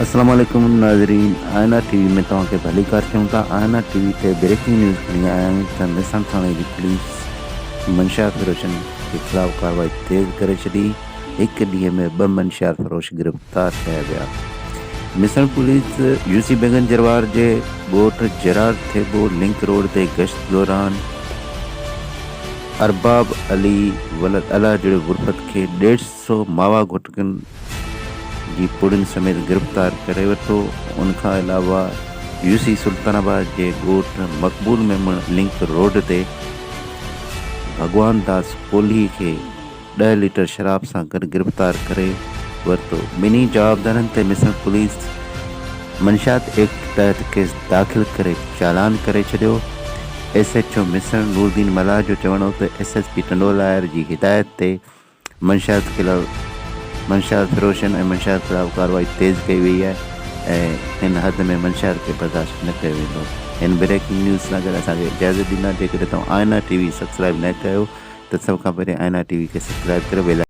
السلام عليڪم ناظرين آئينا ٽي وي ۾ توهان کي ڀليڪار چئون ٿا آئينا ٽي وي تي بريڪنگ نيوز کڻي آيا آهيون ته مسڻ ٿاڻي جي پوليس منشيات فروشن جي خلاف ڪارروائي تيز ڪري ڇڏي هڪ ڏينهن ۾ ٻه منشيات فروش گرفتار ڪيا ويا مسڻ پوليس يو سي بيگن جروار جي ڳوٺ جرار ٿيٻو لنڪ روڊ تي گشت دوران ارباب علي ولد الله جڙيو غرفت کي ڏيڍ سو ماوا گهوٽڪن جي پڙين سميت گرفتار ڪري ورتو. ان کان علاوه يو سي سلطان آباد جي ڳوٺ مقبول ميمڻ لنڪ روڊ تي ڀڳوان داس ڪولهي کي ڏهه ليٽر شراب سان گڏ گرفتار ڪري ورتو. ٻنهي جوابدارن تي مسڻ پوليس منشيات ايڪٽ تحت ڪيس داخل ڪري چالان ڪري ڇڏيو. S H O Misar Nooruddin Mallah جو چوڻ هو ته ايس ايس پي ٽنڊوالهيار جي هدايت تي منشيات خلاف منشيات فروشن ۽ منشيات خلاف ڪارروائي تيز ڪئي وئي آهي ۽ هن حد ۾ منشيات کي برداشت نه ڪيو ويندو. هن بريڪنگ نيوز سان گڏ اسان کي اجازت ڏيندا جيڪڏهن توهان آئينا ٽي وي سبسڪرائب نه ڪيو ته سڀ کان پهرين آئينا ٽي وي کي سبسڪرائب ڪري بيل.